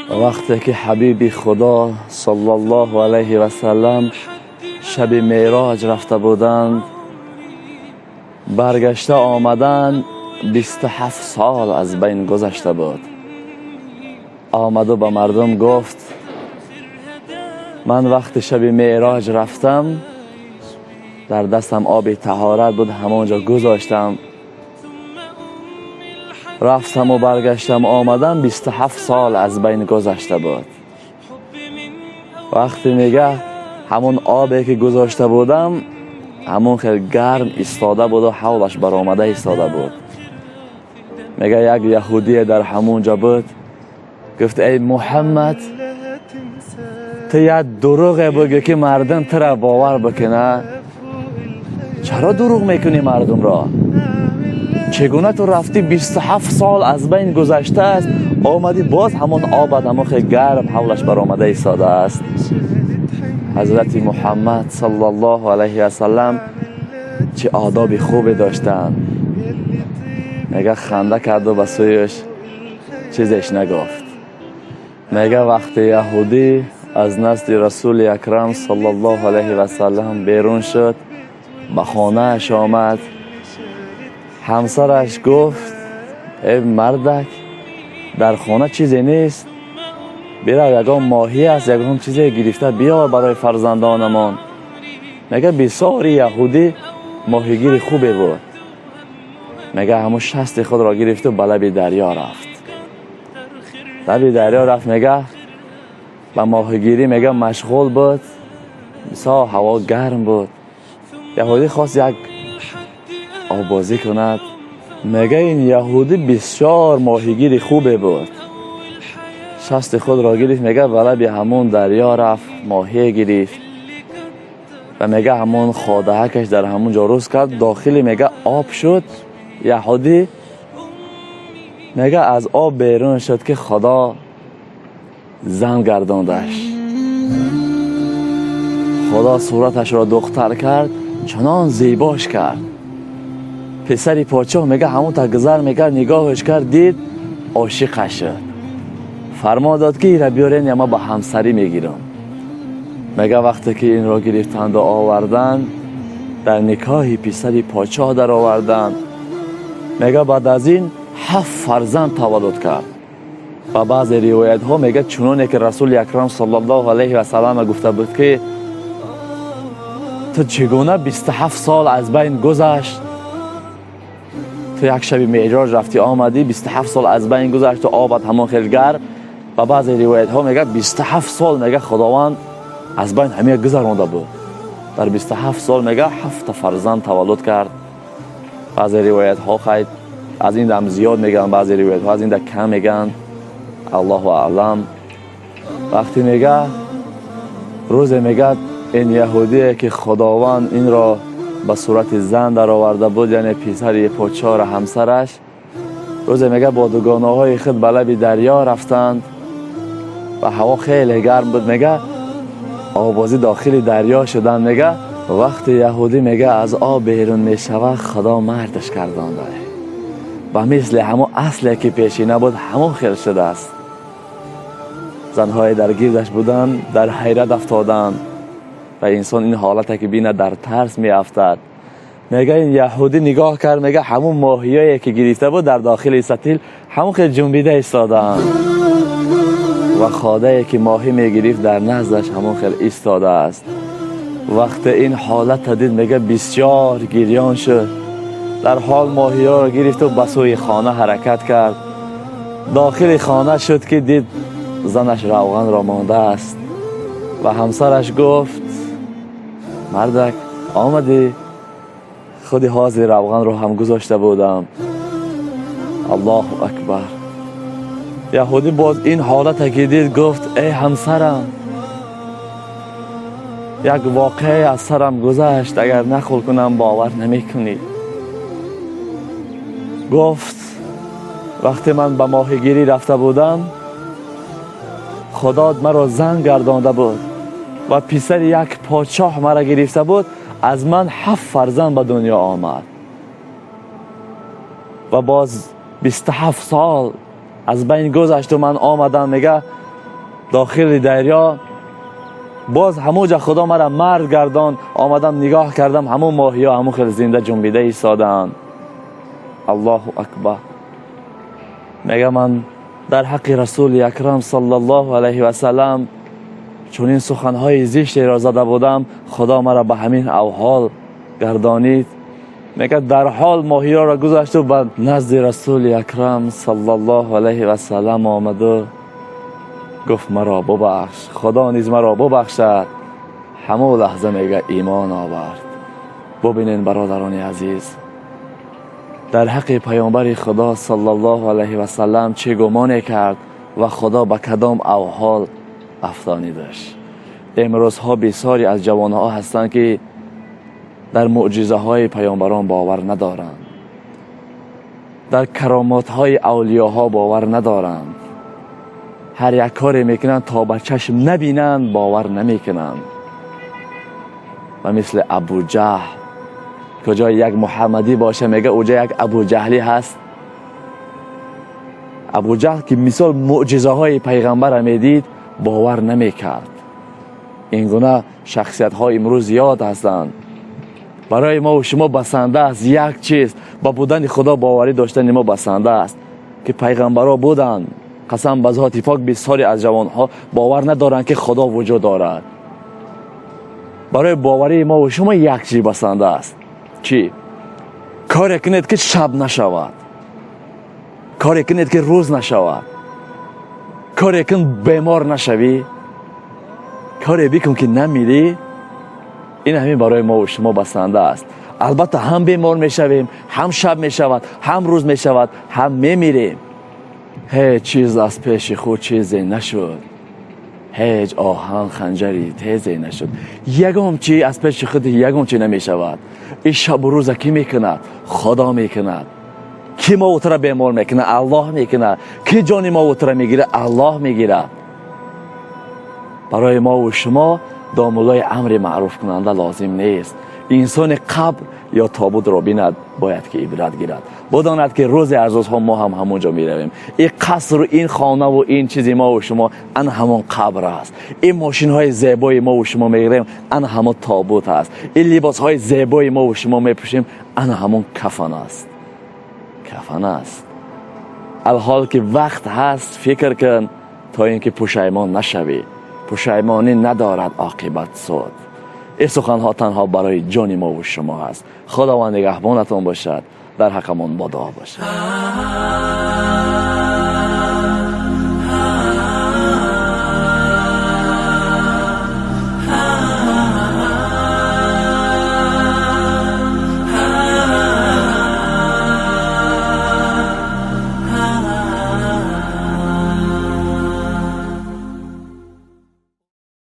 Вақте ки ҳабиби Худо саллаллоҳу алайҳи васаллам шаби Меъроҷ рафта буданд, баргашта омаданд, 27 сол аз байн гузашта буд. Омаду ба мардум гуфт: «Ман вақти шаби Меъроҷ рафтам, дар дастам оби таҳорат буд, ҳамонҷо гузоштам, рафтаму баргаштам, омадам, 27 сол аз байн гузашта буд. Вақте мега, ҳамон обе ки гузошта будам, ҳамон хел гарм истода буду ҳавлаш баромада истода буд». Мега, як яҳудие дар ҳамон ҷо буд, гуфт: «Эй Муҳаммад, ту як дурӯғе бугӯ, ки мардум тура бовар бикуна. Чаро дурӯғ мекунӣ мардумро? Чӣ гуна ту рафтӣ, 27 сол аз байн гузаштааст, омадӣ, боз ҳамон обат ҳамон хел гарм ҳавлаш баромада истодааст?» Ҳазрати Муҳаммад саллаллоҳу алайҳи васаллам чӣ одоби хубе доштанд! Мега, ханда карду ба сӯяш чизеш нагуфт. Мега, вақте яҳудӣ аз назди Расули Акрам саллаллоҳу алайҳи васаллам берун шуд, ба хонааш омад. Ҳамсараш гуфт: «Эй мардак, дар хона чизе нест, бирав, ягон моҳӣ аст, ягон чизе гирифта биёр барои фарзандонамон». Мега, бисёри яҳудӣ моҳигири хубе буд. Мега, ҳамун шасти худро гирифту ба лаби дарё рафт. Лаби дарё рафт, мега, ба моҳигирӣ, мега, машғул буд. Бисёр ҳаво гарм буд. Яҳудӣ хост як оббозӣ кунад. Мега, ин яҳудӣ бисёр моҳигири хубе буд. Шасти худро гирифт, мега, ба лаби ҳамун дарё рафт, моҳие гирифт ва, мега, ҳамун ходаҳакаш дар ҳамун ҷо рӯз кард, дохили, мега, об шуд. Яҳудӣ, мега, аз об берун шуд, ки Худо зан гардондаш. Худо сураташро духтар кард, чунон зебош кард. Писари подшоҳ, мега, ҳамун та гузар мекард, нигоҳаш кард, дид, ошиқаш шуд. Фармон дод, ки ира биёрен, я ма ба ҳамсарӣ мегирам. Мега, вақте ки инро гирифтанду оварданд, дар никоҳи писари подшоҳ дароварданд. Мега, баъд аз ин ҳафт фарзанд таваллуд кард. Ба баъзе ривоятҳо мега, чуноне ки Расули Акрам саллаллоҳу алайҳи васаллама гуфта буд, ки ту чӣ гуна 27 сол аз байн гузашт, ту як шаби меъроҷ рафтӣ, омадӣ, 27 сол аз байн гузашт, ту обат ҳамон хел гарм. Ба баъзе ривоятҳо мега, 27 сол, мега, Худованд аз байн ҳамия гузаронда буд. Дар 27 сол, мега, ҳафта фарзанд таваллуд кард. Баъзе ривоятҳо хайд аз ин дам зиёд мегӯянд, баъзе ривоятҳо аз ин да кам мегӯянд, Аллоҳу аълам. Вақте, мега, рӯзе, мега, ин яҳудие, ки Худованд инро ба сурати зан дароварда буд, яъне писари подшоҳра ҳамсараш, рӯзе, мега, бо дугонаҳои худ ба лаби дарё рафтанд ва ҳаво хеле гарм буд. Мега, оббозӣ дохили дарё шуданд. Мега, вақте яҳудӣ, мега, аз об берун мешавад, Худо мардаш гардонда, ба мисли ҳамон асле, ки пешина буд, ҳамон хел шудааст. Занҳое дар гирдаш буданд, дар ҳайрат афтоданд ва инсон ин ҳолате ки бинад, дар тарс меафтад. Мега, ин яҳудӣ нигоҳ кард, мега, ҳамун моҳиёе, ки гирифта буд дар дохили сатил, ҳамон хел ҷунбида истодаанд ва ходае, ки моҳӣ мегирифт, дар наздаш ҳамон хел истодааст. Вақте ин ҳолата дид, мега, бисёр гирён шуд. Дар ҳол моҳиёро гирифту ба сӯи хона ҳаракат кард. Дохили хона шуд, ки дид, занаш равғанро мондааст ва ҳамсараш гуфт: «Мардак, омадӣ, худи ҳозир равғанро ҳам гузошта будам». Аллоҳу акбар! Яҳудӣ боз ин ҳолата ки дид, гуфт: «Эй ҳамсарам, як воқеае аз сарам гузашт, агар нақл кунам, бовар намекунӣ». Гуфт: «Вақте ман ба моҳигирӣ рафта будам, Худо маро зан гардонда буд ва писари як подшоҳ маро гирифта буд. Аз ман ҳафт фарзанд ба дунё омад ва боз 27 сол аз байн гузашту ман омадам». Мега. Дохили дарё боз ҳамуҷа Худо мара мард гардон. Омадам, нигоҳ кардам, ҳамун моҳиё ҳамун хел зинда ҷунбида истодаанд. Аллоҳу акбар! Мега, ман дар ҳаққи Расули Акрам саллаллоҳу алайҳи васалам чунин суханҳои зиштеро зада будам, Худо мара ба ҳамин авҳол гардонид. Мега, дар ҳол моҳиёро гузашту ба назди Расули Акрам саллаллоҳу алайҳи васалам омаду гуфт: «Маро бубахш, Худо низ маро бубахшад». Ҳамон лаҳза, мега, имон овард. Бубинен, бародарони азиз, дар ҳаққи Паёмбари Худо саллаллоҳу алайҳи васалам чӣ гумоне кард ва Худо ба кадом авҳол афтонидаш. Имрӯзҳо бисёре аз ҷавонҳо ҳастанд, ки дар мӯъҷизаҳои паёмбарон бовар надоранд, дар каромотҳои авлиёҳо бовар надоранд. Ҳар як коре мекунанд, то ба чашм набинанд, бовар намекунанд. Ва мисли Абуҷаҳл, куҷо як муҳаммадӣ боша, мега, уҷа як Абуҷаҳлӣ ҳаст. Абуҷаҳл, ки мисол мӯъҷизаҳои пайғамбара медид, бовар намекард. Ин гуна шахсиятҳо имрӯз зиёд ҳастанд. Барои мо шумо басанда аст як чиз: ба будани Худо боварӣ доштани мо басанда аст, ки пайғамбаро буданд. Қасам ба зоти пок, бисёре аз ҷавонҳо бовар надоранд, ки Худо вуҷуд дорад. Барои боварии мо шумо як чиз басанда аст. Чӣ коре кунед, ки шаб нашавад, коре кунед, ки рӯз нашавад, коре кун, бемор нашавӣ, коре бикун, ки намирӣ. Ин ҳамин барои мо шумо басанда аст. Албатта, ҳам бемор мешавем, ҳам шаб мешавад, ҳам рӯз мешавад, ҳам мемирем. Ҳеҷ чиз аз пеши худ чизе нашуд, ҳеҷ оҳан ханҷари тезе нашуд. Ягон чи аз пеши худ ягон чи намешавад. Ин шабу рӯза кӣ мекунад? Худо мекунад. Кӣ мо тура бемор мекунад? Аллоҳ мекунад. Кӣ ҷони мо тура мегирад? Аллоҳ мегирад. Барои мову шумо домуллои амри маъруфкунанда лозим нест. Инсони қабр ё тобутро бинад, бояд ки ибрат гирад, бидонад, ки рӯзе аз рӯзҳо мо ҳам ҳамон ҷо меравем. Ин қасру ин хонаву ин чизи мову шумо ан ҳамон қабр аст. Ин мошинҳои зебои мову шумо мегирем, ан ҳамон тобут аст. Ин либосҳои зебои мову шумо мепӯшем, ан ҳамон кафан аст, кафан аст. Алҳол ки вақт ҳаст, фикр кун, то ин ки пушаймон нашавӣ. Пушаймонӣ надорад оқибат суд. Ин суханҳо танҳо барои ҷони мову шумо ҳаст. Худованд нигаҳбонатон бошад, дар ҳаққамон бо дуо бошад.